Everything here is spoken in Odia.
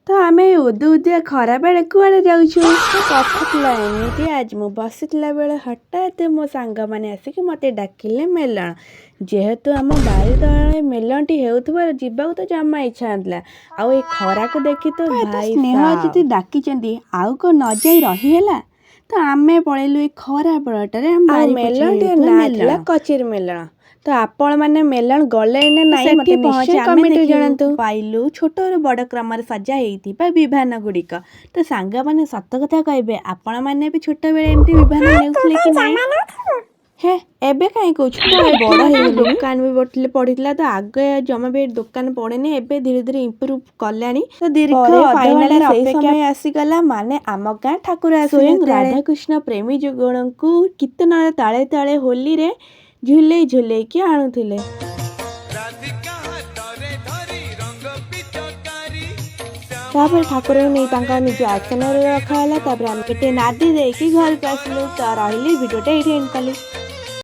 ତ ଆମେ ଉଦୁ ଉଦିଆ ଖରାବେଳେ କୁଆଡ଼େ ଯାଉଛୁ? ତ କଥା ଥିଲା ଏମିତି, ଆଜି ମୁଁ ବସିଥିଲା ବେଳେ ହଠାତ୍ ମୋ ସାଙ୍ଗମାନେ ଆସିକି ମୋତେ ଡାକିଲେ ମେଲଣ। ଯେହେତୁ ଆମ ବାରି ତଳେ ମେଲଣଟି ହେଉଥିବାରୁ ଯିବାକୁ ତ ଜମା ଇଚ୍ଛା ନଥିଲା। ଆଉ ଏ ଖରାକୁ ଦେଖି ତ ଭାଇ ସ୍ନେହ ଯଦି ଡାକିଛନ୍ତି, ଆଉ କଣ ନ ଯାଇ ରହିହେଲା? ତ ଆମେ ପଳେଇଲୁ ଏ ଖରା ବେଳଟାରେ ଆମ ଆଉ ବାରି ପଛରେ ମେଲଣଟିର ହେଉଥିବା ନାଁ ମେଲଣ। ଥିଲା କଚେରୀ ମେଲଣ। ତ ଆପଣମାନେ ମେଲଣ ଗଲେଣି ନା ନାଇଁ, ସେଠି ମୋତେ ପହଞ୍ଚି ନିଶ୍ଚୟ ଆମେ କମେଣ୍ଟରେ ଦେଖିବାକୁ ଜଣାନ୍ତୁ। ପାଇଲୁ ଛୋଟରୁ ବଡ଼ କ୍ରମରେ ସଜା ହେଇଥିବା ବିଭାନ ଗୁଡ଼ିକ। ତ ସାଙ୍ଗମାନେ, ସତ କଥା କହିବେ, ଆପଣମାନେ ବି ଛୋଟବେଳେ ଏମିତି ବିଭାନ ନେଉଥିଲେ କି ନାହିଁ? ହେ, ଏବେ କାହିଁ କହୁଛୁ ତ, ବଡ଼ ହେଇଗଲୁଣି। ଦୋକାନ ବି ପଡ଼ିଥିଲେ ପଡ଼ିଥିଲା। ତ ଆଗେ ଜମା ବି ଦୋକାନ ପଡ଼େନି, ଏବେ ଧୀରେ ଧୀରେ ଇମ୍ପ୍ରୁଭ୍ କଲାଣି। ତ ଦୀର୍ଘ ପରେ ଫାଇନାଲି ଫାଇନାଲି ସେଇ ସେଇ ସମୟ ଆସିଗଲା, ମାନେ ଆମ ଗାଁ ଠାକୁର ଆସିଲେ ସ୍ୱୟଂ ରାଧାକୃଷ୍ଣ ପ୍ରେମୀ ଯୁଗଳଙ୍କୁ କୀର୍ତ୍ତନର ତାଳେ ତାଳେ ହୋଲିରେ ଝୁଲେଇ ଝୁଲେଇକି ଆଣୁଥିଲେ। ରାଧିକା ହାତରେ ଧରି ରଙ୍ଗ ପିଚକାରୀ। ତାପରେ ଠାକୁରଙ୍କୁ ନେଇ ତାଙ୍କ ନିଜ ଆସନରେ ରଖା ହେଲା। ତାପରେ ଆମେ କେତେ ନାଦି ଦେଇକି ଘରକୁ ଆସିଲୁ। ତ ରହିଲି, ଭିଡ଼ିଓଟା ଏଇଠି ଏଣ୍ଡ କଲି।